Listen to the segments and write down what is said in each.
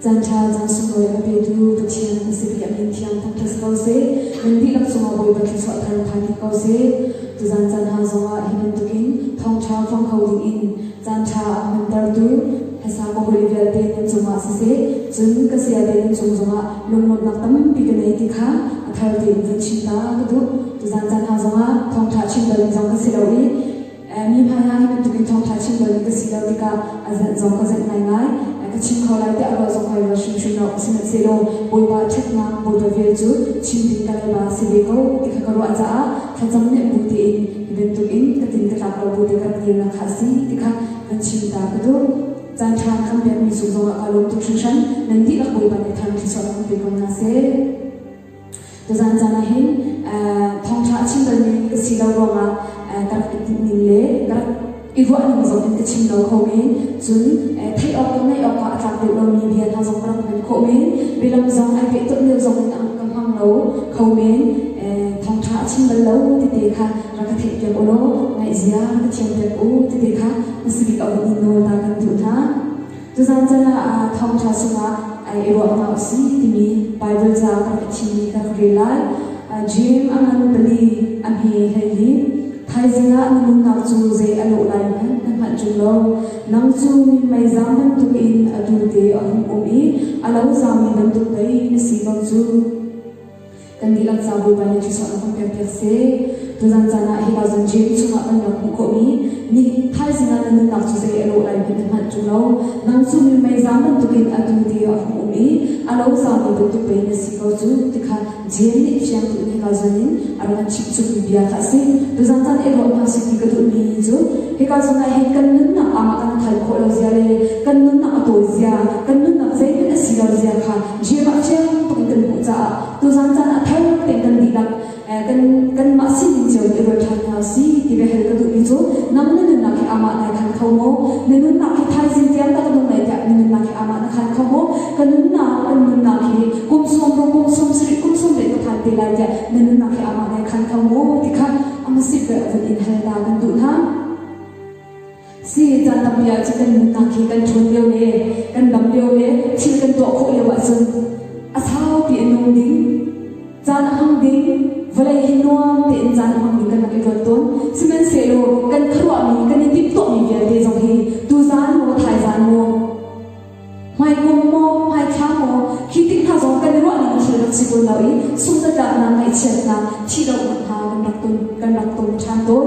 Caan ṭha caan sunglawi a petu Pathian a si i a min thiang thangṭhat si ko seh. Nan dihlak cungah Bawipa thluachuah thar phan dih ko seh. Tuzaan caan hna zongah hi bantukin thawngṭha phuang kho dingin caan ṭha a hmantertu hlasa ka hawi vialte nan cungah siseh, cun ka sayate nan cung zongah lunglawmhnak tampi ka nei ti kha a thar tein vun chim ta ka duh. Tuzaan caan hna zongah thawngṭha chim bal zong ka si lo i Mi hmai ah hi bantukin thawngṭha chim bal ka si lo tikah a zenh zong ka zenh ngaingai. Ka chim kho lai tiah ruah zong kai ruat hrimhrim lo. Sihmanhsehlaw Bawipa ṭhatnak, Bawipa vel cu chim ding ka leiba si ve ko ti kha ka ruah caah thlacam nih bu tein hi bantukin ka tin ka tlak lo bu te ka rak dirnak kha a si ti kha van chim ta ka duh. Caan ṭha na kan pekmi cung zongah kaa lawm tuk hringhran. Nan dihlak Bawipa nih thar thluachuah kan pe ko hna seh. Tuzaan caan ah hin thawngṭha a chim balmi ka si lo ruangah ka rak i tinh ning le ka rak i ruah ning zong in ka chim lo kho men. Cun theih awk le ngaih awkah a tlak deuh lomi bia hna zong ka rak hman khawh men. Bialam zong ai pehtonh deuh zong in ka hmang lo kho men. Thawngṭha a chim bal lo tete kha rak ka theihpiak u law ngaihzia rak ka thiampiak u tete kha hmasa bik a vun in nawl ta kan duh hna. Tuzaan caan ah thawngṭha chungah i ruah hna usih timi Baibal ca ka rak i thimmi ka rak rel lai. Jeim a ngan pali, a hme 14. Thaizing ah na nunnak cu zei a lawh lai hmanh na hngalh ṭung lo. Nang cu minmei zaam bantukin atu te a hung um i a lo zaammi bantuk pei na si ko cu. Kan dihlak ca Bawipa nih thluachuah kan pekpiak seh. Tuzan caan ah hika zon Jeim chungah kan rak hmuh khawhmi ni thaizing ah na nunnak cu zei a lawh lai hmanh na hngalh ṭung lo. Nang cu minmei zaam bantukin atu ti a hung um i a lo zaammi bantuk pei na si ko cu ti kha Jeim nih fiang tein hika zawn in a rak kan chimhchungmi bia kha a si. Tuzan caan i ruah hna sih ti ka duhmi cu hika zawn ah hin kan nunnak amah kan hngalh khawh lo zia le kan nunnak a tawi zia, kan nunnak zeihmanh a si lo zia kha Jeim ah fiang tuk in kan hmuh caah tuzan caan ah thar tein kan dihlak kan kanmah sining cio in i ruat ṭhan hna si ti biahal ka duhmi cu nang na nunnak hi amah nai khan kho maw? Na nunnak hi thaizing tiang dah ka nung lai tiah na nunnak hi amah na khan kho maw? Ka nunnak kan nunnak hi kum sawm ruk kum sawm sarih kum sawm riat ka phan te lai tiah na nunnak hi amah nai khan kho maw ti kha amasip le vun in hal ta kan duh hna. Si caan tampi ah cun kan nunnak hi kan ṭhawn lio le kan dam lio le thil kan tuah khawh lio ahcun a saupi a nung ding, caan a hmang ding, vawlei hi nuam tein caan a hmang ding kan rak i ruat tawn. Sihmanhsehlaw kan khuaruahmi, kan i timhtuahmi vialte zong hi tuzaan maw, thaizaan maw, Hmaikum maw, hmaithla maw, khi tik hna zong kan i ruah ning thil rak si tawn lo i sungzatlaknak, ngaihchiatnak, thihlohnak hna kan rak ton, kan rak ton ṭhan tawn.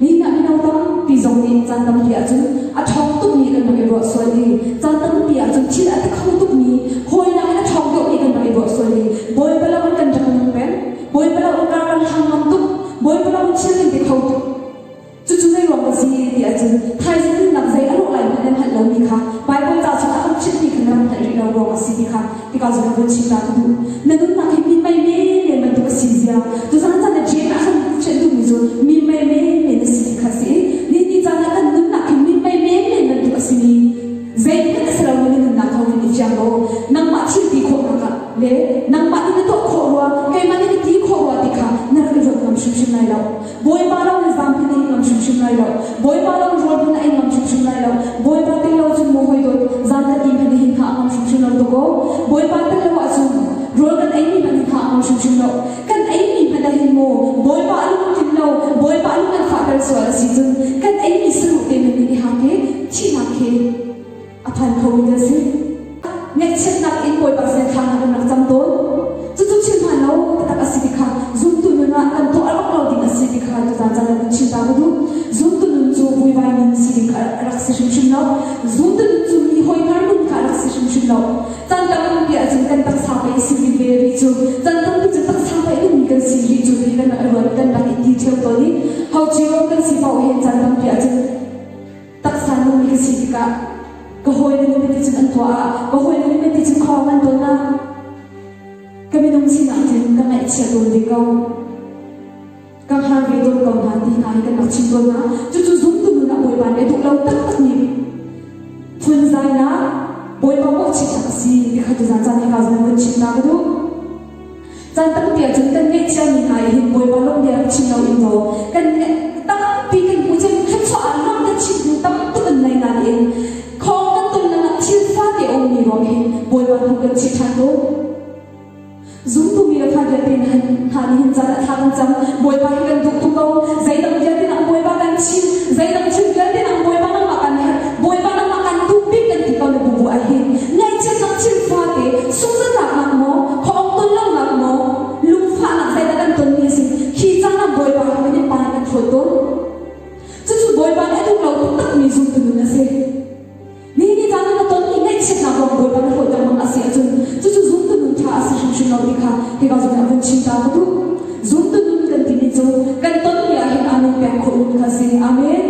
Nihin ah mino tampi zong nih caan tampi ahcun a ṭhawng tukmi kan rak i ruah sual i caan tampi ahcun thil a ti kho tukmi hawinak in a ṭhawng deuhmi kan rak i ruah sual i Bawipa lo in kan rak nung peng. Bawipa lo in kar kan hlang ngam tuk. Bawipa lo in thil kan ti kho tuk. Cucu zei ruang a si ti ahcun thaizing nunnak zei a lawh lai hmanh nan hngalh lomi kha Baibal ca chungah kan chimhmi kha na rak hngalh rih lo ruang a si ti kha tika zong vun chim ta ka duh. Na nunnak hi mi mei menmen bantuk a si zia. Tuzaan caan ah James ah khan ṭhen duhmi cu mi mei menmen a si ti kha a si i ni ni caan ah kan nunnak hi mi mei menmen bantuk a simi zeihmanh a si lomi na nunnak thawngin i fiang law nangmah thil ti khawhnak ah le nangmah nih na tuah khawh rua keimah nih ka ti khawh rua ti kha na rak i ruat ngam hrimhrim lai lo. Bawipa lo in zaam hi na ing ngam hrimhrim lai lo. Bawipa lo in rawl hmanh na ei ngam hrimhrim lai lo. Bawipa tel lo cun maw hawi dawt zan kan ih hmanh hin hngah ngam hrimhrim lo tuk aw. Bawipa tel lo ahcun rawl kan eimi hmanh hin hngah ngam hrimhrim lo. Kan eimi hmanh ah hin maw Bawipa a lungthin lo, Bawipa a lung an fahter sual a si cun kan eimi saruh te men nih i hak i thihnak khi a phan khomi kan si. Ngaihchiatnak in Bawipa sin thla hna kan rak cam tawn. Cucu chim hna lo taktak a si ti kha zumtu nun ah kan tuah rak lo ding a si ti kha tuzaan caan ah kan chim ta ka duh. Zumtu nun cu vuivai nun si ding kha a rak si hrimhrim lo. Zumtu nun cu mi hawihngar nun kha a rak si hrimhrim lo. Caan tampi ahcun kan taksa pei si rih ve rih cu. Caan tampi cu taksa pei nungmi kan si rih cu ti kan rak i ruat kan rak i ti ṭheo tawn i ho cio kan si paoh hin caan tampi ahcun taksa nungmi ka si tikah ka hawile nih ti cun an tuah ah ka hawile nih ti cun khawng an ton ah ka minung sinak cun ka ngaihchia tawn ve ko ka har ve tawn ko hna ti hna hi kan rak chim tawn hna cucu zumtu nun ah Bawipa nih a duh lo taktak mi phunzainak Bawipa mawhchiatnak a si ti kha tuzaan caan hi ka zan vun chim ta ka duh Caan tampi ahcun kan ngeihciami hna i hin Bawipa lawmh bia rak chim loin daw kan tampi kan hmuh cun thluachuah ah lawmh kan chim hnu tam tuk an nei nain khawng kan ton lengah thil thil fate a ummi ruang hin Bawipa hnu kan chih ṭhan tawn. Zumtu mi le fa vialte hna nih hin caan ah thla kan cam. Bawipa hi kan duh tuk ko. Zeidang vialte nang Bawipa kan chim. Zeidang thil vialte nang Bawipa nangmah kan herh. Bawipa nangmah kan duh bik kan ti ko na bubu ah hin. Ngaihchiatnak thil fate, sungzatlaknak maw, khuaawng ton lonak maw, lungfahnak zeidah kan tonmi a si. Khi caan ah Bawipa hi kan in pa kan hlawt tawn. Cucu Bawipa nih a duh lo taktakmi zumtu nun a si. Ni ni caan na tonmi ngaihchiatnak ruang Bawipa na hlawt lengmang a si ahcun cucu zumtu nun ṭha a si hrimhrim lo ti kha hika zawn ah vun chim ta ka duh. Zumtu nun kan timi cu kan tonmi ah hin amen pek khawh nun kha a si. Amen.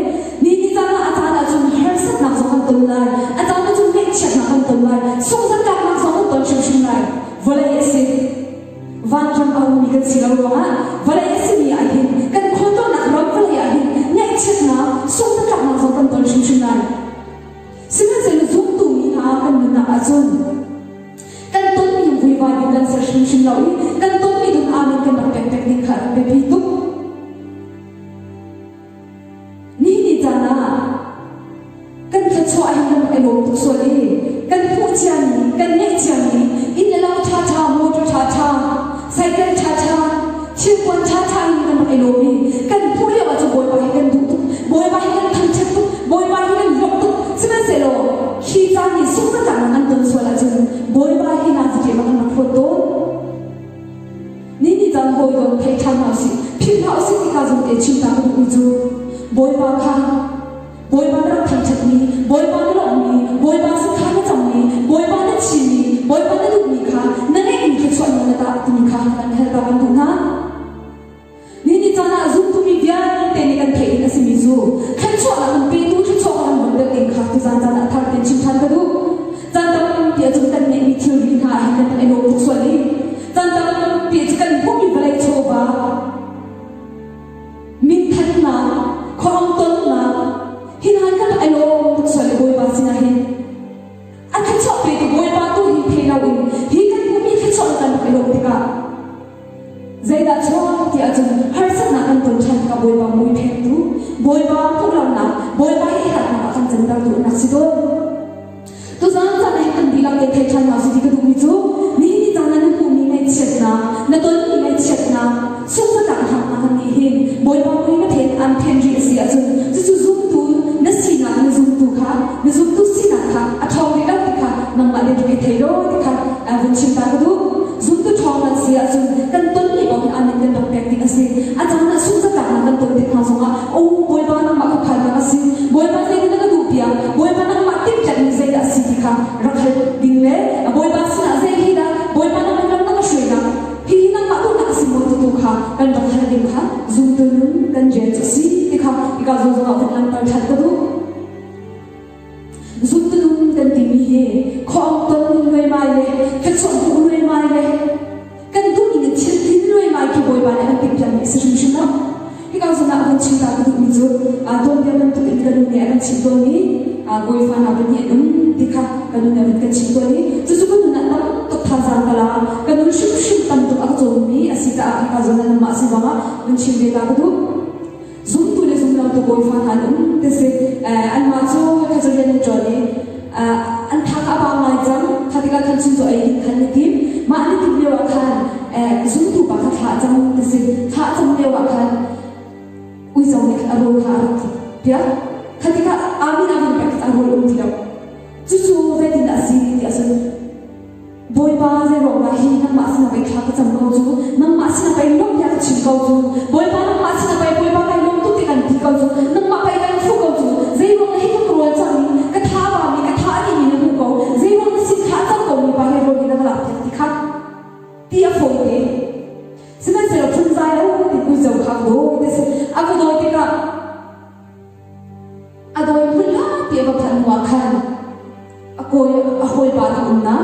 Ni ni caan ah a caan ahcun harsatnak zong kan ton lai. A caan ahcun ngaihchiatnak kan ton lai. Sungzatlaknak zong kan ton hrimhrim lai. Vawlei a si. Vanram a ummi kan si lo ruangah vawlei a simi ah hin kan khualtlawnnak ram vawlei ah hin ngaihchiatnak, sungzatlaknak zong kan ton hrimhrim lai. Sihmanhsehlaw zumtu mi hna kan nunnak ahcun kan tonmi vuivai ding kan ser hrimhrim lo i kan tonmi dun amen kan rak pek pek ding kha a biapi tuk. Ni ni caan ah kan thluachuah hin kan rak i lawm tuk sual i kan hmuh ciami, kan ngeih ciami inn le lo ṭhaṭha, motor ṭhaṭha, cycle ṭhaṭha, thilpuan ṭhaṭha in kan rak i lawm i kan hmuh lio ah cu Bawipa hi kan duh tuk, Bawipa hi kan thangṭhat tuk, Bawipa hi kan lawmh tuk. Sihmanhsehlaw khi caan nih sungzatlaknak an ton sual ahcun Bawipa hi naa zaṭiam ah kan rak hlawt tawn. Ni ni caan hawi dawt thei ṭhan hna usih, philh hlah usih ti ka zum te chim ta ka duhmi cu Bawipa kha Bawipa na rak thangṭhatmi, Bawipa na lawmhmi, Bawipa sin kha na cammi, Bawipa na chimmi, Bawipa na duhmi kha na ngeihmi thluachuah nawl na dah timi kha kan hal ta kan duh hna. Ni ni caan ah zumtumi vialte nih kan theih ding a simi cu thluachuahnak kan petu thluachuah kan bawmh deuh ding kha tuzaan caan ah thar tein chim ṭhan ka duh. Caan tampi ahcun kan ngeihmi thilri hna ah hin kan i lawm tuk sual i caan tampi cu kan hmuhmi vawlei chawva minthannak, khuaawng tonnak, hi hna kan rak i lawm tuk sual i Bawipa sinah hin a thluachuah petu Bawipa tu hi thei loin hi kan hmuhmi thluachuah kan rak i lawm tikah zeidah chuak ti ahcun harsatnak kan ton ṭhan tikah Bawipa mui phektu, Bawipa hmuhlonak, Bawipa hi hatnak ah kan canter tu an rak si tawn. Tuzaan caan ah kan dihlak te thei ṭhan hna usih ti ka duhmi cu nihin ni caan ah na hmuhmi ngaihchiatnak, na tonmi ngaihchiatnak, sungzatlak haknak an nih hin Bawipa mui na phen an phen rih a si ahcun cucu zumtu na sinak na zumtu kha na zumtu sinak kha a ṭhawng rih lo ti kha nangmah le rak i thei law ti kha vun chim ta ka duh. Zumtu ṭhawng kan si ahcun kan tonmi paoh hin amen kan rak pek ding a si. A caan ah sungzatlaknak kan ton tik hna zongah oh Bawipa nangmah ka phalnak a si. Bawipa zeitin na ka duh piak? Bawipa nangmah timhtlanh zeidah a si ti kha rak hal ding le Bawipa sinah zei hi dah Bawipa nangmah lam na ka hruainak hihi nangmah duhnak a si maw ti tu kha kan rak hal ding kha zumtu nun kan rian cu a si ti kha hika zawn zongah vun langhter ṭhan ka duh. Zumtu nun kan timi hi khuaawng ton luaimai le thluachuah hmuh luaimai le kan duhning in thil tlin luaimai khi Bawipa nih a kan timhpiakmi a si hrimhrim lo. Hika zawn ah vun chim ta ka duhmi cu tuanbia bantuk in ka nu nih a kan chimh tawnmi bawifa hna pahnih an um ti kha ka nu nih a vun kan chimh tawn i cucu ka nun ah tam tuk thazaang ka la ka nun hrimhrim tam tuk a ka cawnmi a si caah hika zawn ah nangmah sin zongah vun chim ve ta ka duh. Zumtu le zumlotu bawifa hna an um ti si. Anmah cu Hakha cu rian an ṭuan i an thak a ba ngai cang. Kha tikah khan chun cu ei ding khan an i tim. Mah an i timh lio ah khan zumtu pa kha thla a cam ti si. Thla a cam lio ah khan uico nih khan a rawl kha a rak piak. Kha tikah amin a vun pek a rawl um ti lo. Cucu zeitindah a si ti ahcun Bawipa zeiruang dah hi nangmah sinah pei thla ka cam ko cu nangmah sinah pei lawmh bia ka chim ko cu Bawipa nangmah sinah pei Bawipa kai lawm tuk ti kan ti ko cu nangmah pei kan fuh ko cu zeiruang dah hi ka rawl cang i ka tha a bami ka tha a dihmi na hmuh ko zeiruang na sin thla a cam ko mi pa hi rawl hi na ka lak piak ti kha ti a fawi te sihmanhsehlaw phunzai lo ti uico kha dawi te si a va dawi tikah A dawi hmun hlapi a va phanh hnuah khan a kawi a hawipa nih umnak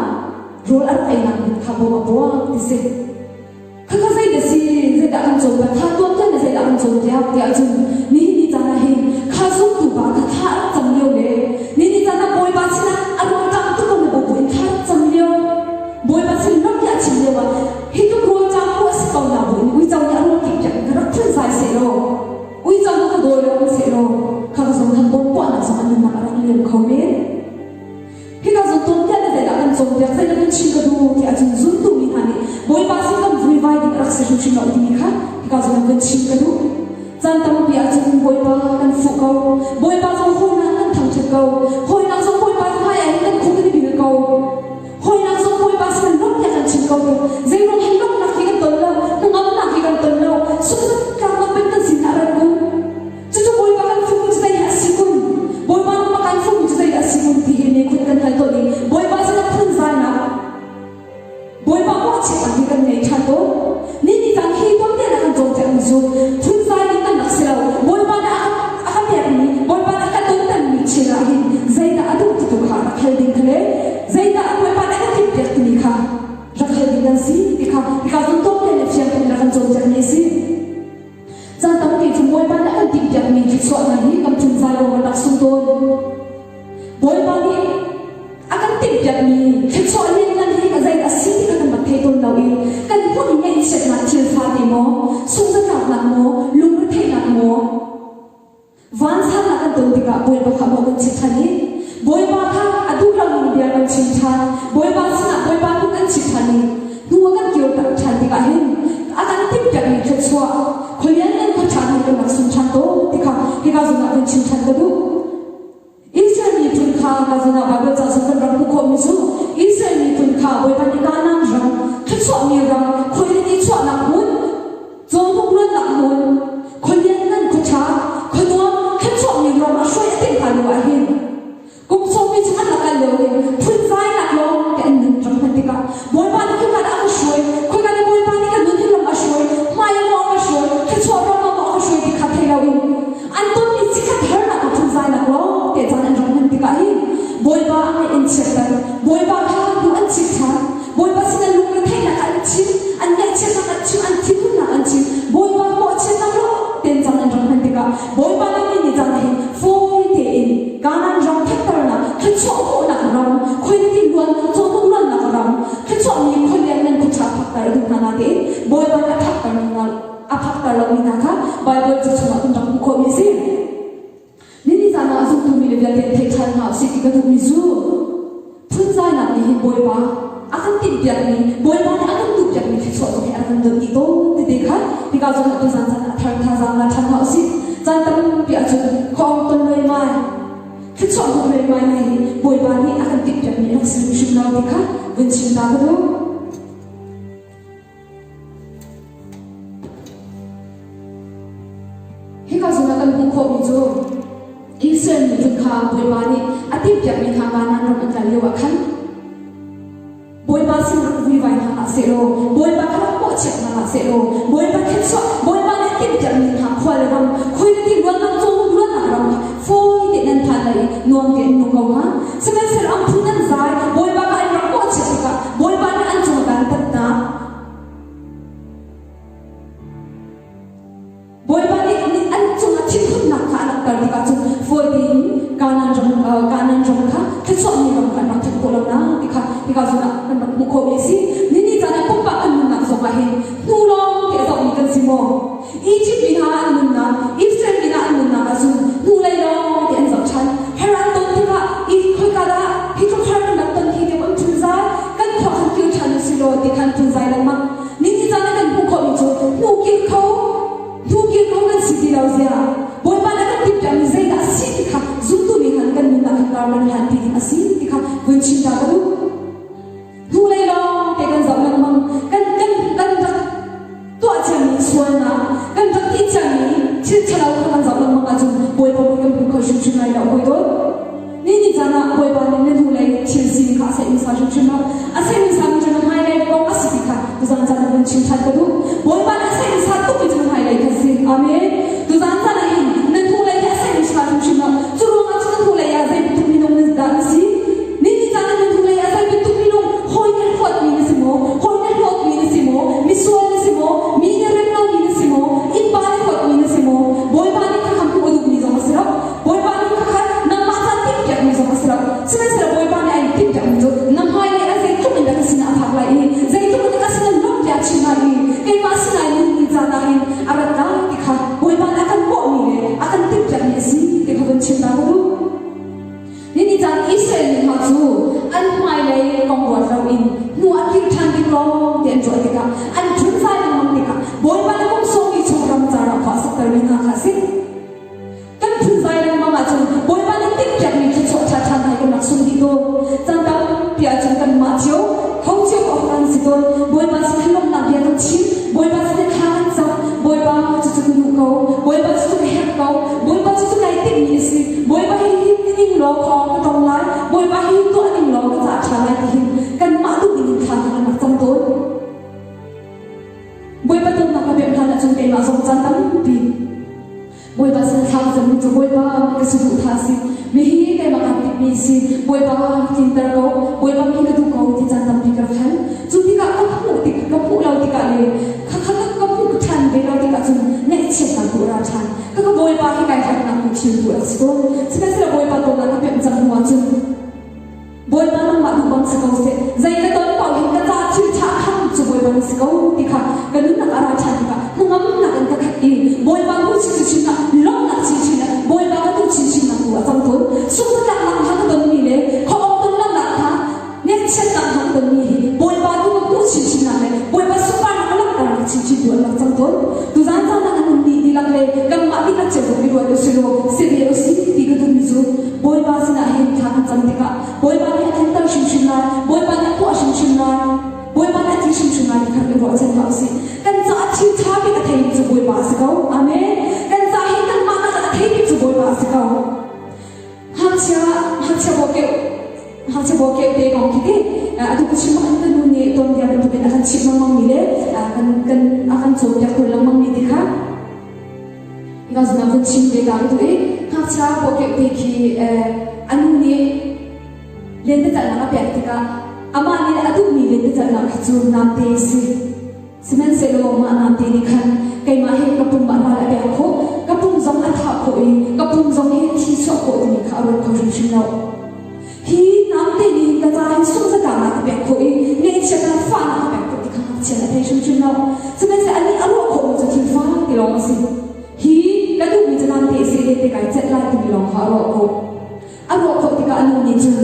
rawl a rak einak hmun kha bawm a buak ti si. Khakha zei dah si zeidah kan cawn kha tuan tuan na zeidah kan cawn piak tiah cun nihin ni caan ah hin kha zumtu pa kha thla a rak cam lio le nihin ni caan ah Bawipa sinah a rawl ṭam tuk ko na bu in thla rak cam lio Bawipa sin ram a chim lio ah hi tluk rawl ṭam ku a si ko na bu in uico nih a rawl kik piak in ka rak phun zai seh law Uico cu ka dawi lo seh law kha ka zong khan bawm puahnak zong an nunnak a rak liam kho men. Hika zawn cawnpiak, zeidah kan chim ka duh ti ahcun zumtu mi hna nih Bawipa sin kan vuivai ding a rak si hrimhrim lo timi kha hika zawn ah kan chim ka duh. Caan tampi ahcun Bawipa kan fuh ko. Bawipa zong hawinak kan thangṭhat ko. Hawinak zong Bawipa hmai ah hin kan khuk kan i bil ko. Hawinak zong Bawipa sin lawmhnak kan chim ko. Zeiruang hin lawmhnak hi kan ton lo, hnangamnak hi kan ton lo, sungzatlaknak pek kan sin ah rat kun. Cucu Bawipa kan fuhmi cu zeidah a si kun? Bawipa nangmah kan fuhmi cu zeidah a si kun ti hi ne khun kan hal tawn i Bawipa sin ah phunzainak Bawipa mawhchiatnak hi kan ngei ṭhan tawn. Ni ni caan hi tuanbia na kan cawnpiakmi cu phunzai ding kan rak si lo. Bawipa nih a kan pekmi, Bawipa nih a kan tontermi thil ah hin zeidah a duh ti tu kha rak hal ding kha le zeidah Bawipa nih a kan timhpiak timi kha rak hal ding kan si ti kha hika zawn tuanbia nih fiang tein rak kan cawnpiakmi a si. Caan tampi cu Bawipa nih a kan timhpiakmi thluachuahnak hi kan phunzai ruang kan rak sung tawn. Bawipa nih a kan timhpiakmi thluachuah lianngan hi a zei a si ti kha kan rak thei tawn lo i kan hmuhmi ngaihchiatnak thil fate maw, sungzatlaknak maw, lungretheihnak maw, vansannak kan ton tikah Bawipa kha maw kan chim ṭhan i Bawipa kha a duh lomi bia kan chim ṭhan, Bawipa sinah Bawipa kut kan chim ṭhan i hnu a kan kir ṭhan tikah hin a kan timhpiakmi thluachuah khualian ngan khuaṭha hi kan rak sung ṭhan tawn ti kha hika zawn ah kan chim ṭhan ka duh. Israel miphun kha ka zun ah Baibal ca chung kan rak hmuh khawhmi cu Israel miphun kha Bawipa nih Kanaan ram, thluachuahmi ram, khualian i chuahnak hmun, cawhnuk luannak hmun, khualian ngan khuaṭha, khuanuam, thluachuahmi ram a hruai a timh hna lio ah hin kum sawmi chung an rak kal lio hin phunzainak lawng te an nun rak hman tikah Bawipa nih khika dah a ka hruai, khika nih Bawipa nih ka nun hi lam a hruai, hmai ah maw a ka hruai, thluachuah ram ah maw a ka hruai ti kha thei loin an tonmi chikkhat harnak a phunzainak lawng te caan an rak hman tikah hin Bawipa a ngaih an chiatter, Bawipa kha hnu an chit ṭhan, Bawipa sin an lungretheihnak an chim, an ngaihchiatnak an chim, an thinhunnak an chim, Bawipa mawhchiatnak lawng tein caan an rak hman tikah Bawipa nih ni ni caan hin fawi tein Kanaan ram thatternak, thluachuah hmuhnak ram, khuaiti luan, cawhnuk luannak ram, thluachuahmi khualian nan khuaṭha phakter a duh hna natein Bawipa nih a phakter hna a phakter lomi hna kha Baibal ca chungah kan rak hmuh khawhmi a si. Nini caan ah zumtu mi le vialte theih ṭhan hna usih ti ka duhmi cu phunzainak nih hin Bawipa a kan timhpiakmi Bawipa nih a kan duhpiakmi thluachuah zong hi a rak kan donh dih tawn tete kha hika zawn ah tuzaan caan ah thar thazaang la ṭhan hna usih. Caan tampi ahcun khuaawng ton luaimai thluachuah hmuh luaimai hna hi Bawipa nih a kan timhpiakmi a rak si hrimhrim lo ti kha vun chim ta ka duh. Hika zawn ah kan hmuh khawhmi cu Israel miphun kha Bawipa nih a timhpiakmi hna Kanaan ram an kal lioah khan Bawipa sin rak vuivai hna hlah sehlaw Bawipa kha rak mawhchiat hna hlah sehlaw Bawipa thluachuah Bawipa nih a timhpiakmi hna khua le ram khuailiti luannak cawhnuk luannak ram kha fawi tein an phan lai i nuam tein an nung ko hnga. Sihmanhsehlaw an phun an zai Bawipa kha an rak mawhchiat tikah Bawipa nih an cungah dantatnak Bawipa nih an cungah thinhunnak kha a langhter tikah cun fawi tein Kanaan ram Kanaan ram kha thluachuahmi ram kha an rak phanh khawh lo na ti kha hika zawn ah kan rak hmuh khawhmi a si. Nini caan ah pumpak kan nunnak zong ah hin hnu lawng te a zohmi kan si maw? Egypt mi hna an nunnak, Israel mi hna an nunnak ah cun hnulei lawng te an zoh ṭhan. Her an ton tikah i khoika dah hi tluk har kan rak ton hi tiah an phunzai, kan khua khan kir ṭhan u si law ti khan phunzai lengmang. Nini caan ah kan hmuh khawhmi cu hnu kir kho, hnu kir kho kan si ti lo zia. Bawipa nih a kan timhpiakmi zeidah a si ti kha zumtu mi hna nih kan nunnak kan kar kan hlan ti ding a si ti kha vun chim ta ka duh. Hnulei lawng te kan zoh lengmang. Kan kan kan rak tuah ciami sualnak, kan rak ti ciami thil ṭhalo kha kan zoh lengmang ahcun Bawipa mui kan hmu kho hrimhrim lai lo hawi dawt. Ni ni caan ah Bawipa nih na hnulei thil sining kha a saih hmasa hrimhrim lo. A saih hmasa mi cu na hmailei kong a si ti kha tuzaan caan ah vun chim ṭhan ka duh. Bawipa nih a saih hmasa tukmi cu na hmailei kha si. Amen. Tuzaan caan ah hin na hnulei hi a saih hmasa hrimhrim lo. Cu ruangah cun na hnulei ah zei bantuk minung dah na si? Ni ni caan ah na hnulei ah tikah an phunzai lengmang tikah Bawipa le kum sawmi chung ramcar ah khua a saktermi hna kha a si. Kan phunzai lengmang ahcun Bawipa nih timhpiakmi thluachuah ṭhaṭha hna kan rak sung dih tawn. Caan tampi ahcun kanmah cio, ho cio paoh kan si tawn. Bawipa sin lawmhnak bia kan chim, Bawipa sin thla kan cam, Bawipa cucu ka duh ko, Bawipa cucu ka herh ko, Bawipa cucu kai timhmi a si, Bawipa hi hi ning law khaw ka tong lai, Bawipa hi tuah ning law ka ca ṭha lai ti hin kanmah duh ning in thla kan rak cam tawn. Bawipa dawtnak ka pek hlan ahcun keimah zong caan tampi Bawipa sin thla ka cammi cu Bawipa mi ka si duh tha si mi hi keimah kaa timhmi si Bawipa tlinter ko Bawipa mi ka duh ko ti caan tampi ka rak hal. Cu tikah ka hmuh tik ka hmuh lo tikah le khakha ka hmuh ṭhan ve lo tikah cun ngaihchiatnak tu a ra ṭhan. Ka ka Bawipa hi kai harnak mi thil tu a rak si tawn. Sihmanhsehlaw Bawipa dawtnak ka pemh cang hnu ahcun Bawipa nangmah duh bang si ko seh. Zei ka ton paoh hin ka ca thil ṭha khan cu Bawipa na si ko ti kha ka nunnak a ra ṭhan tikah hnangamnak in ka khat i Bawipa hnu chinchin ah lawmhnak chinchin ah Bawipa ka duh chinchinnak tu a cang tawn. Sungzatlaknak hna ka tonmi le khuaawng tonlonak hna ngaihchiatnak hna ka tonmi hi Bawipa tu ka hmuh chinchinnak le Bawipa sunparnak a langhternak chinchin tu an rak cang tawn. Tuzaan caan ah an um dih dihlak le kanmah dihlak cio zong i ruat usih law si ve usih ti ka duhmi cu Bawipa sinah hin thla kan cam tikah Bawipa nih a tlinter hrimhrim lai, Bawipa nih a tuah hrimhrim lai, Bawipa nih a ti hrimhrim lai ti kha i ruahchan hlah usih. Kan caah thil ṭha bik a theimi cu Bawipa a si ko. Amen. Kan caah hin kanmah nak a thei bik cu Bawipa a si ko. Ngakchia ngakchia bawkeuh ngakchia bawkeuh te kong khi ti atu ka chim bak kan nu nih tuanbia bantukin a kan chimh lengmang mi le kan kan a kan cawnpiak tawn lengmang mi ti kha Hika zong ah vun chim ve ta ka duh i ngakchia bawkeuh te khi a nu nih lentecelhnak a pek tikah amah nih a duhmi lentecelhnak khi cu namte a si. Sihmanhsehlaw mah namte nih khan keimah hi ka pum ah ral a pek khawh, ka pum zong a thah khawh i ka pum zong hi thi chuah khawh timi kha a ruat kho hrimhrim lo. Hi namte nih ka ca hi sungzatlaknak ka pek khawh i ngaihchiatnak fahnak ka pek khawh ti kha ngakchia nih a thei hrimhrim lo. Sihmanhsehlaw anih a ruah khawhmi cu thil fak ti lawng a si. Hi ka duhmi cu namte a si i te kai celh lai timi lawng kha a ruah khawh. A ruah khawh tikah a nu nih cun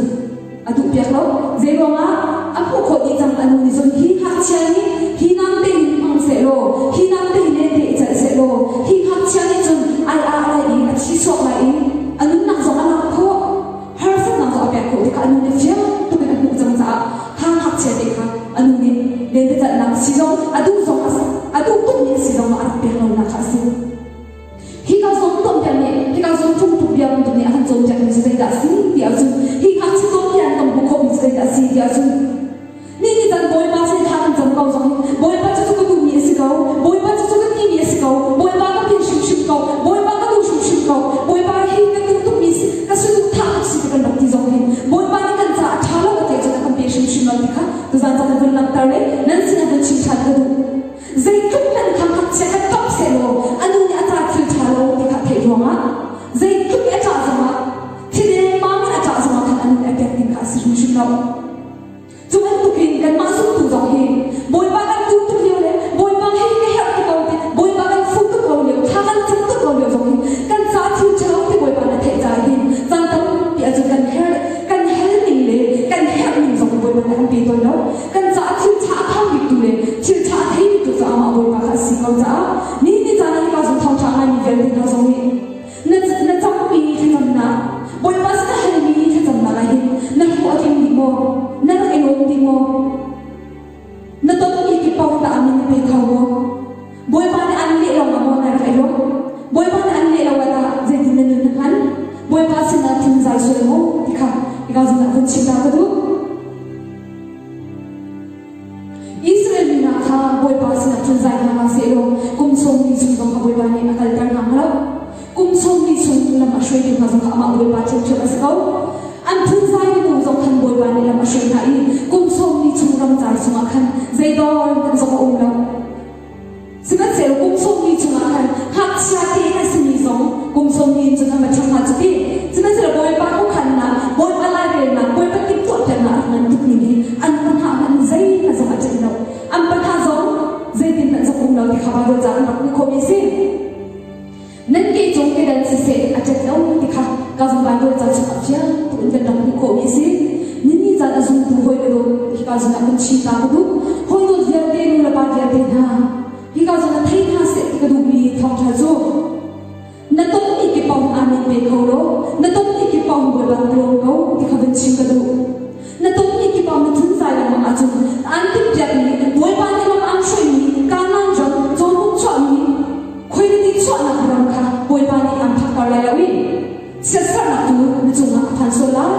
a duhpiak lo. Zeiruangah a hmuh khawh dih cang a nu nih cun hi ngakchia nih hi namte hin hmang sehlaw, hi namte hi lente i celh sehlaw, hi ngakchia nih cun ai ah lai i a thi chuak lai i a nunnak zong a lak khawh. Harsatnak zong a pek khawh tikah a nu nih fiang tuk in a hmuh cang caah kha ngakchia te kha a nu nih lentecelhnak si zong a duh zong a duh tukmi a si zong ah a rak pek lonak kha a si. Hika zawn tuanbia nih hika zawn phungphuk bia bantuk nih a kan cawnpiakmi cu zeidah a si ti ahcun hi ngakchia tuanbia an kan hmuh khawhmi cu zeidah a si ti ahcun ni ni can Bawipa sin thla kan cam ko zong hi Bawipa cu cu ka duhmi a si ko Bawipa cu cu ka timi a si ko Bawipa ka pin hrimhrim ko Bawipa ka duh hrimhrim ko Bawipa hi ka duh tukmi si ka saduhthah tuk si ti kan rak ti zong hin Bawipa nih kan caah ṭha lo a ti ahcun a kan pe hrimhrim lo ti kha tuzaan caan a vun langhter le nan sin a vun chim ṭhan ka duh. Zeitluk hmanh kha ngakchia kha ṭap sehlaw a nu nih a ca thil ṭha lo ti kha a theih ruangah zeitluk i a ṭah zongah thi dengmang in a ṭah zongah khan a nu nih a pek ding kha a si hrimhrim lo. Cu bantukin kanmah zumtu zong hi Bawipa kan duh tuk lio le Bawipa hei ka herh tuk ko ti Bawipa kan fuh tuk ko lio thla kan cam tuk ko lio zong hi kan ca thil ṭha lo ti Bawipa nih a theih caah hin caan tampi ahcun kan her kan hel ning le kan herh ning zong Bawipa nih a kan pe tawn lo. Kan caah thil ṭha a khang biktu le thil ṭha a thei biktu cu amah Bawipa kha a si ko caah nihin ni caan ah hika zong thawngṭha ngaimi vialte hna zong nih na na cammi thlacamnak Bawipa sin na halmi thlacamnak ah hin na hlawh a tling dih maw? Na rak i lawm dih maw? Na tonmi kip paoh tah amin na pe kho maw? Bawipa nih an leh lawngah maw na rak i lawm? Bawipa nih an leh lo ah tah zeitin na nun na hman? Bawipa sinah phunzai sual maw? ti kha hika zawn ah vun chim ta ka duh. Israel mi hna kha Bawipa sinah phunzai hna hlah sehlaw kum sawmli chung zong kha Bawipa nih a kalter hna hnga lo. Kum sawmli chung lam a hruaitu hna zong kha amah Bawipa ṭhiamṭhiam a si ko. An phunzai mi kong zong khan Bawipa nih lam a hruai hna i kum sawmli chung ramcar chungah khan zeidawr kan zong a um lo. Sihmanhsehlaw kum sawmli chungah khan ngakchia te a simi zong kum sawmli in cun an va ṭhang hnga cu ti. Sihmanhsehlaw Bawipa khuakhannak, Bawipa lairelnak, Bawipa timhtuahpiaknak a rak ngan tuk ning hi an panhah hmanh zeihmanh zong a ṭanh lo. An panhah zong zeitin hmanh zong um lo ti kha Baibal ca kan rak hmuh khawhmi a si. Nan ke cung kedan siseh a ṭet lo ti kha ka zung Baibal ca chungah fiang tuk in kan rak hmuh khawhmi a si. Nini caan a zumtu hawi le dawt hika zung ah kan chim ta ka duh. Hawi vialte nu le pa vialte hna hika zawn na thei hna seh ti ka duhmi thawngṭha cu na tonmi ki paoh amen pe kho law na tonmi ki paoh Bawipa na lawm ko ti kha van chim ka duh. Na tonmi ki paoh na phunzai lengmang ahcun an timhpiakmi Bawipa nih lam an hruaimi Kanaan ram cawhnuk chuahmi khuailiti chuahnak ram kha Bawipa nih an phakter lai lo i siatserhnak tu na cungah a phan sual lai.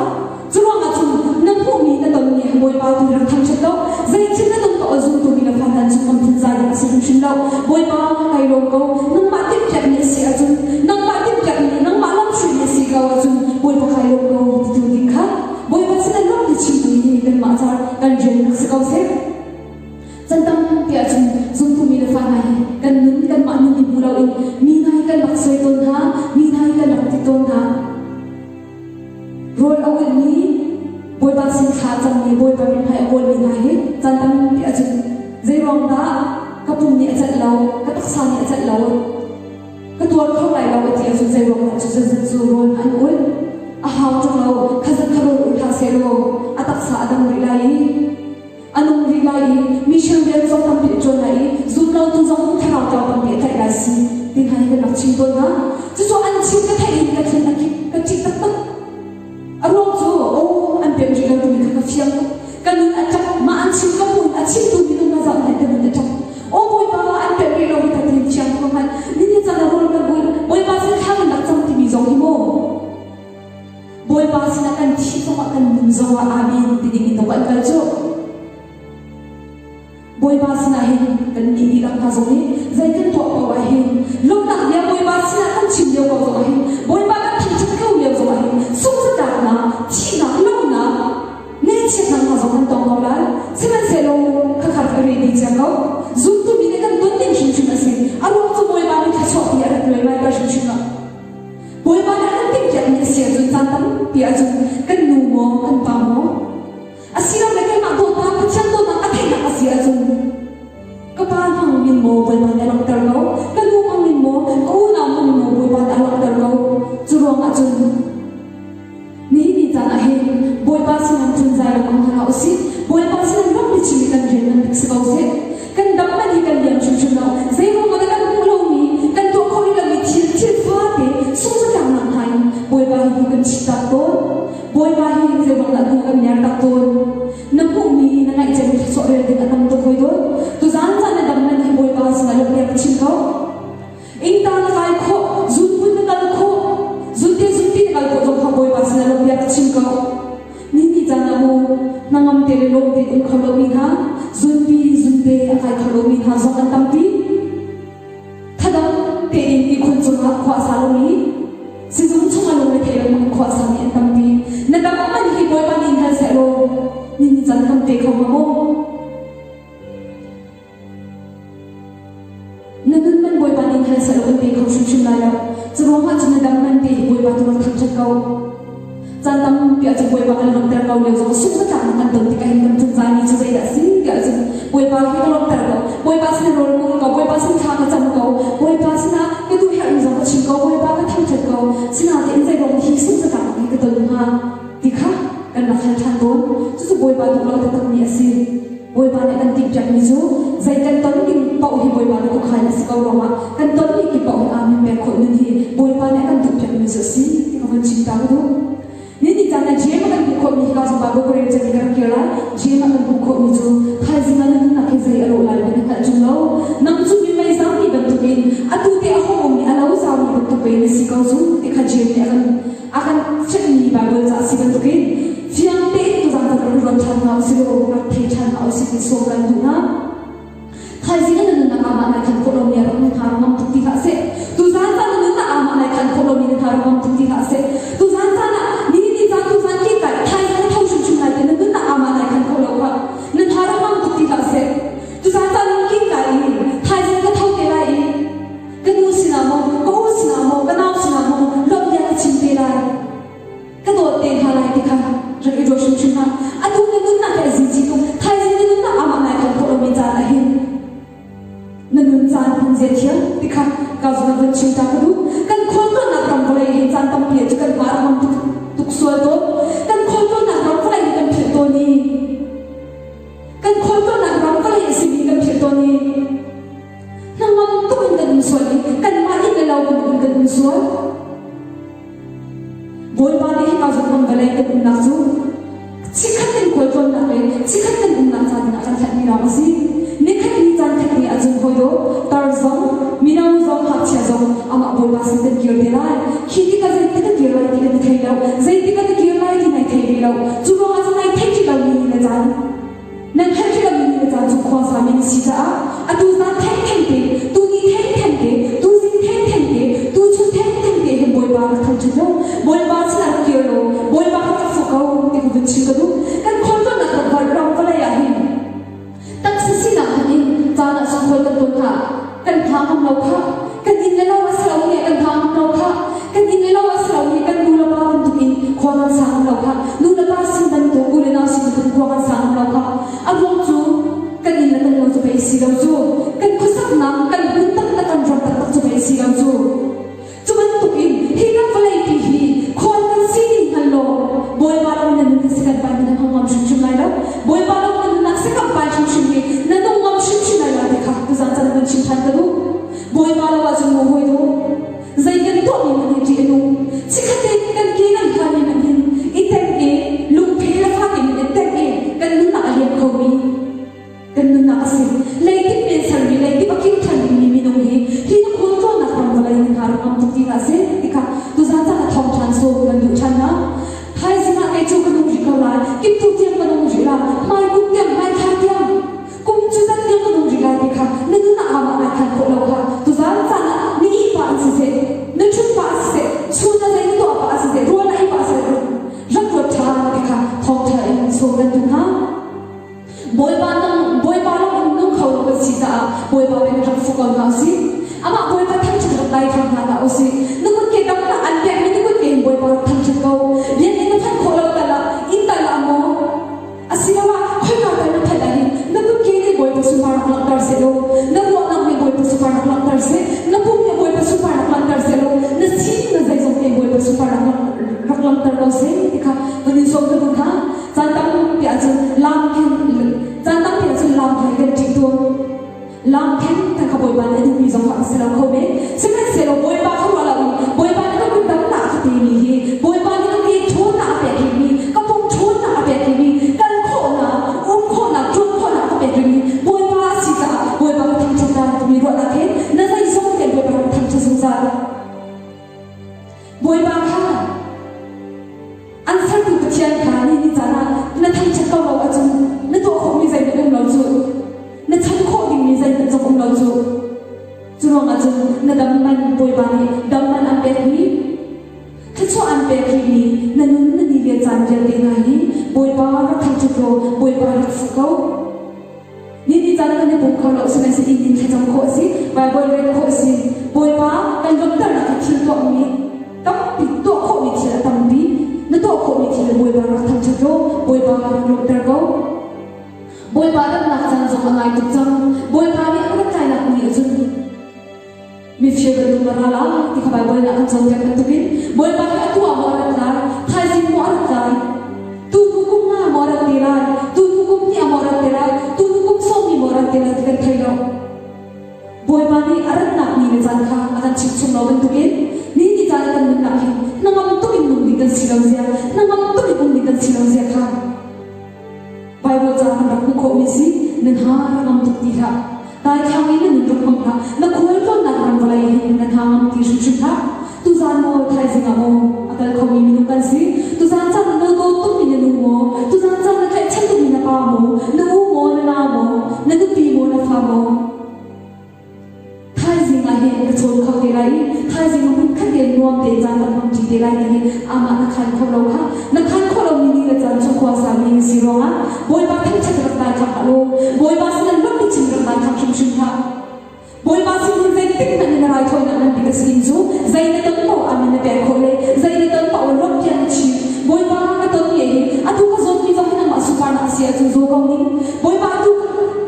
Cu ruangah cun na hmuhmi na tonmi Bawipa tu rak thangṭhat lo. Zeithil na ton paoh a zumtu mi le fa hna cu kan phunzai ding a si hrimhrim lo. Bawipa kai lawm ko. Nangmah timhpiakmi a si ahcun nangmah timhpiakmi nangmah lamhruaimi a si ko ahcun Bawipa kai lawm ko titu ding kha Bawipa sin an rak ti chimtu hi kanmah ca kan rian rak si ko seh. Can tampi ahcun zumtu mi le fa hna hi kan nun kanmah nun i hmu loin mi hna hi kan rak soi tawn hna, mi hna hi kan rak ti tawn hna. Rawl a ulhmi, Bawipa sin thla a cammi, Bawipa mithmai a kawlmi hna hi caan tampi ahcun zeiruang dah ka pum nih a celh lo, ka taksa nih a celh lo, ka tuar kho lai lo a ti ahcun zeiruang dah cu zat cu rawl an ulh? A hau ṭung lo, kha zat kha rawl ul hlah sehlaw a taksa a dam rih lai i a nung rih lai i mission rian zong tampi a ṭuan lai i zumlotu zong thlarau tlau tampi a tlaih lai si ti hna hi kan rak chim tawn hna. Cucu an chim ka theih in ka thin a kik ka ṭih taktak. A ruang cu aw an pem rih lo timi kha ka fiang tuk. Ka nun a ṭap mah an chim ka hmuh in a chimtu minung ka zoh hna ka nun a ṭap. Aw Bawipa an pem rih lo hi ka ti fiang ko hmanh. Nihin caan a rawl kan ulh Bawipa sin thla kan rak cam timi zong hi maw Bawipa sinah kan thih zongah kan nun zongah Amen ti ding in dawh an kal cu. Bawipa sinah hin kan nih dihlak hna zong hi zei kan tuah paoh ah hin lawmhnak bia Bawipa sinah kan chim lio ko zongah hin Bawipa kan thangṭhat ko lio zongah hin sungzatlaknak thihnak lohnak ngaihchiatnak hna zong kan tong ko lai. Sihmanhsehlaw khakhat a reh dih cia ko. Zumtu mi nih kan ton ding hrimhrim a si. A ruang cu Bawipa nih thluachuah ti a rat luaimai ka hrimhrim lo. Bawipa nih a kan timhpiakmi a si ahcun caan tampi ahcun kan nu maw kan pa maw asilole keimah dawtnak Pathian dawtnak a theihnak a si ahcun ka pa hmang in maw Bawipa nih a langhter ko ka nu hmang in maw ka unau hmang in maw Bawipa nih a langhter ko cu ruangah cun nihin ni caan ah hin Bawipa sinah phunzai lengmang hna hlah usih Bawipa sinah ram ni chim i kan rian ngan bik si ko seh kan dam man hi kan liam hrimhrim lo zei ruangah dah kan hmuh lomi kan tuah khawh rih lomi thil thil fate sungzatlaknak hna in Bawipa hi kan chim tak tawn Bawipa hi zei ruang dah hnu kan mer tak tawn na hmuhmi na ngaih cemmi thluachuah rel ding a tam tuk hoi tawn tuzaan caan na dam man hi Bawipa sinah lawmhbia ka chim ko Ingta na kai khawh, zunpun na kal khawh, zunte zunpi na kal khawh zong kha Bawipa sinah lawmhbia ka chim ko. Ni ni caan ah mu hnangam te le lawm tein um kho lomi hna, zunpi zunte a kai kho lomi hna zong an tampi. Thadam tein ihkhun cungah khua a sa lomi, sizung chungah lungre thei lengmang in khua a sami an tampi. Na dam man hi Bawipa nih in hal seh law, ni ni caan kan pe kho hnga maw? Na nun man Bawipa nih hal seh law kan pe kho hrimhrim lai lo. Cu ruangah cun na dam man te hi Bawipa tu rak thangṭhat ko. Caan tampi ah cun Bawipa kan lawmhter ko lio zong sungzatlaknak kan ton tikah hin kan phunzaimi cu zeidah a si tiah cun Bawipa hi ka lawmhter ko. Bawipa sinah rawl ka ul ko. Bawipa sin thla ka cam ko. Bawipa sinah ka duh herhmi zong ka chim ko. Bawipa ka thangṭhat ko. Sinain zeiruang hi sungzatlaknak hi ka ton hnga ti kha kan rak hal ṭhan tawn. Cucu Bawipa duh lo taktakmi a si. Bawipa nih kan timhpiakmi cu zei kan ton ding paoh hi Bawipa nih ukhain a si ko ruangah kan tonmi kip paoh hi amen pek khawh nun hi Bawipa nih a kan duhpiakmi cu a si ti ka von chim ta ka duh. Ni ni caan ah Jeim a kan hmuh khawhmi hi ka zong Bible ka rel cang i ka rak kir lai. Jeim a kan hmuh khawhmi cu thaizing ah na nunnak hi zei a lawh lai ti na hngalh ṭung lo. Nang cu mi mei zaangmi bantukin atu te a hung ummi a lo zaumi bantuk ve na si ko cu ti kha Jeim nih a kan a kan chimhmi Baibal ca a si bantukin fiang tein tuzaan kan rak ruat ṭhan hna usih law rak thei ṭhan hna usih ti sawm kan duh hna. Thaizing na nunnak amah nai khan khawh lomi a rak na hna ngam tuk ti hlah seh. Tuzaan caan na nunnak amah nai khan khawh lomi na hna ngam tuk ti hlah seh. Tuzaan caan ah ni ni caan tuzaan kin kai thaizing na tho hrimhrim lai te na nunnak amah nai khan khawh lo kha na hna ngam tuk ti hlah seh. Tuzaan caan kin kai i thaizing ka tho te lai i Ka nu sinah maw, ka u sinah maw, ka nau sinah maw lawmh bia ka chim te lai. Ka dawt te hna lai ti kha rak i ruat hrimhrim hlah. Atu na nunnak hi a zici tuk. Thaizing na nunnak amah nai khan khawh lomi caan ah hin na nun caan hun zia thiam ti kha ka zun van chim ta ka duh. Kan khualtlawnnak ram vawlei hi caan tampi ah cu kan hma a hmang tuk, tuk sual tawn. Kan khualtlawnnak ram vawlei hi kan philh tawn i kan khualtlawnnak ram vawlei. Chikhat kan umnak ca dingah kan thlaihmi lawng a si. Nikhat ni caan khat te ahcun hawi dawh tar zong mino zong ngakchia zong amah Bawipa sin kan kir te lai. Khi tikah zeitik ka kir lai ti kan i thei lo. Zeitik kan i kir lai ti nai thei ve lo. Cu ruangah cun nai theih rih lo mi ni le caan nan hngalh rih lo mi ni le caan cu khua sami na si caah atu zan thengtheng te, tu ni thengtheng te, tu zing thengtheng te, tu chun thengtheng te hin Bawipa rak thangṭhat lo. Bawipa sinah rak kir law Bawipa kha rak fuh ko ti kha vun chim ka duh. Kan khualtlawnnak ram ram vawlei ah hin taksa sinak hmanh in caan ah sungkhual kan tuan hna. Kan hna ngam lo kha. Kan inn le lo a si lo mi kan hna ngam lo kha. Kan inn le lo a si lo mi kan nu le pa bantuk in khua kan sa ngam lo kha. Nu le pa sin bantuk, u le nau sin bantuk khua kan sa ngam lo kha. A ruang cu kan inn le kan lo cu pei si lo cu. Kan khuasaknak, kan hmun taktak, kan ram taktak cu pei si lo cu. Cu bantuk in hi kan vawleipi hi khawl kan sining hngal law Bawipa lo na nun si kan pai na nung ngam hrimhrim lai lo. Bawipa lo na nunnak si kan pai hrimhrim hi na nung ngam hrimhrim lai lo ti kha tuzan caan vun chim ṭhan ka duh. Bawipa lo ahcun mu hawi du zei kan tuahmi hmanh hi ṭih a nung. Chikkhat te kan ke kan hlanmi hmanh hin i teng i lungphe le fate in i teng i kan nunnak a liam khomi kan nunnak a si. Leitip men sermi leitip a king ṭhan dingmi minung hi hi na khualtlawnnak ram vawlei nan hna ram tuk ti hlah seh ti kha tuzan caan ah thawng ṭhan sawm kan duh ṭhan hna. Thaizing ah kei cu ka nung rih ko lai, kiptu tiang ka nung rih la, hmai kum tiang, hmai thla tiang, kum cu zat tiang ka nung rih lai ti kha na nun ah aamah nai khan khawh lo kha tuzan caan ah na ih pah in siseh, na ṭhut pah siseh, chun ah zei na tuah pah siseh, rawl na ei pah siseh, rak ruat ṭhan ti kha thawngṭha in sawm kan duh hna. Bawipa nung Bawipa lawng in nung kho lo kan si caah Bawipa bia rak fuh ko hna usih. Amah Bawipa thangṭhat rak dai hram hna hlah usih. Na kut ke dam na an pekmi na kut ke in Bawipa rak thangṭhat ko. Biakinn na phanh khawh lo tal ah inn tal ah maw asiloah khoika tal na phanh ahhin na kut ke nih Bawipa sunpar rak langhter seh law na ruahnak nih Bawipa sunpar rak langhter seh na pum nih Bawipa sunpar rak langhter seh law na sining na zeizong nih Bawipa sunpar rak langhter ko seh ti kha van in sawm ka duh hna. Caan tampi ahcun lam khen caan tampi ahcun lam he kan ṭih tawn. Lam khen kan kha Bawipa nih a duhmi zong kha a si lo kho men. Sihmanhsehlaw Bawipa kha ruah loin Bawipa nih ka kut damnak a ka pemi hi Bawipa nih ka ke ṭhawnnak a pek rihmi, ka pum ṭhawnnak a pek rihmi, kal khawhnak, um khawhnak, ṭuan khawhnak a ka pek rihmi Bawipa a si caah Bawipa ka thangṭhat lai timi ruahnak he na zeizong tein Bawipa ka thangṭhat zungzal. Bawipa kha An sertu Pathian kha ni ni caan ah na thangṭhat ko lo ahcun na tuah khawhmi zeihmanh um lo cu. Na chan khawh dingmi zeihmanh zong um lo cu. Cu ruangah cun na dam man Bawipa nih dam man an pekmi, thluachuah an pek rihmi na nun na ni le caan vialte hna hi Bawipa rak thangṭhat law Bawipa rak fuh ko. Ni ni caan kan i pum kho lo sihmanhsehlaw inn in thlacam khawh a si, Baibal rel khawh a si. Bawipa kan lawmhternak hi thil tuahmi tampi tuah khawhmi thil a tampi. Na tuah khawhmi thil Bawipa rak thangṭhat law Bawipa rak lawmhter ko. Bawipa damnak caan zong a nai tuk cang. Bawipa nih a rat lainak ni ahcun mifir bantuk na ra lai ti kha Baibal nih a kan cawnpiak bantukin Bawipa hi atu ah maw a rat lai, thaizing maw a rat lai, tu hnu kum nga maw a rat te lai, tu hnu kum hnih ah maw a rat te lai, tu hnu kum sawm maw a rat te lai ti kan thei lo. Bawipa nih a ratnak ni le caan kha a kan chimh chung lo bantukin ni ni caan a kan nunnak hi hnangam tuk in nung ding kan si lo zia, hnangam tuk in um ding kan si lo zia kha Baibal ca kan rak hmuh khawhmi si nan ha rak ngam tuk ti hlah. Daithlang in na nun rak hmang hlah. Na khual tlawnnak ram vawlei hin nan ha ngam ti hrimhrim hlah. Tuzaan maw thaizing ah maw a kal khomi minung kan si. Tuzaan caan na dawt tukmi na nu maw, tuzaan caan na tlaihchan tukmi na pa maw, na u maw, na nau maw, na nupi maw, na fa maw, Thaizing ah hin ka chawn kho te lai i thaizing ah hmunkhat te nuam tein caan kan hmang ṭi te lai ti hi amah na khan kho lo kha. Na khan khawh lomi ni le caan cu khua sami na si ruangah Bawipa thangṭhat rak dai khak hlah law Bawipa sin an rak i chim rak dai khak hrimhrim hlah. Bawipa sin hin zeitik hmanh in na raithawinak ngan bik a si ding cu zei na ton paoh ah min na pek khawh le zei na ton paoh in rak piah na chim. Bawipa ka ton mi hi atu ka zawtmi zong hi nangmah sunparnak a si ahcun zaw ko ning. Bawipa atu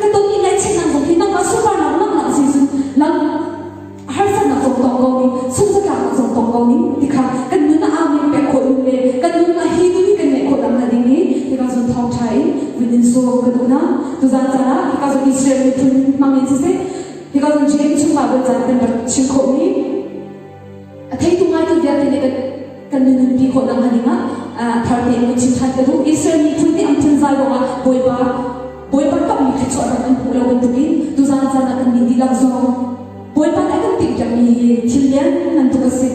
ka ton i ngaihchiatnak zong hi nangmah sunparnak langhnak a si cun lam harsatnak zong tong ko ning, sungzatlaknak zong tong ko ning ti kha kan nun ah amen pek khawh ding le kan nun ah hi nun hi kan ngeih khawh nakhnga ding hi hika zawn thawngṭha in vun in sawm ka duh hna. Tuzan caan ah hika zawn Israel miphun hmang in siseh, hika zawn James chung Bible caan kan rak chim khawhmi A theitu ngaitu vialte nih kan kan nunpi khawh nakhnga dingah thar tein kan chim ṭhan ka duh. Israel miphun nih an phunzai ruangah Bawipa Bawipa kamhmi thluachuah ram an hmuh lo bantukin tuzan caan ah kan nih dihlak zong Bawipa nih a kan timhpiakmi hi thil lianngan tuk a si.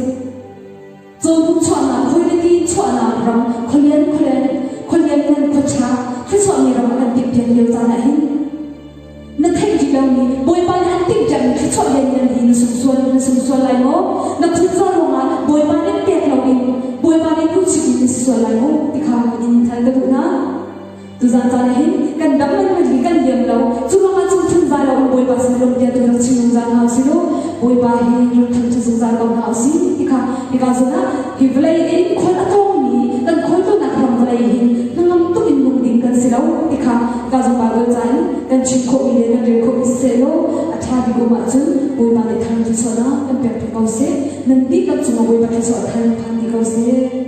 Cawhnuk chuahnak, khuailipi chuahnak ram, khualian khualian khualian ngan khuaṭha thluachuahmi ram a kan timhpiak lio caan ah hin na theih rih lomi Bawipa nih an timhpiakmi thluachuah lianngan hi na sung sual na sung sual lai maw? Na phunzar ruangah Bawipa nih pek loin Bawipa nih hnuchit in na si sual lai maw? ti kha in hal ka duh hna. Tuzan caan ah hin kan dam lengmang hi kan liam lo. Cu ruangah cun phunzai lo in Bawipa sin lawm bia tu rak chim zungzal hna usih law Bawipa hi rak thangṭhat zungzal ko hna usih ti kha hika zawn ah hi vawlei in khual a tlawngmi kan khualtlawnnak ram vawlei hin hnangam tuk in nung ding kan si lo ti kha hika zawn Bible ca in kan chim khawhmi le kan rel khawhmi siseh law a ṭha bik um ahcun Bawipa nih thar thluachuahnak kan pek ko seh. Nan dihlak cungah Bawipa thluachuah thar phan dih ko seh.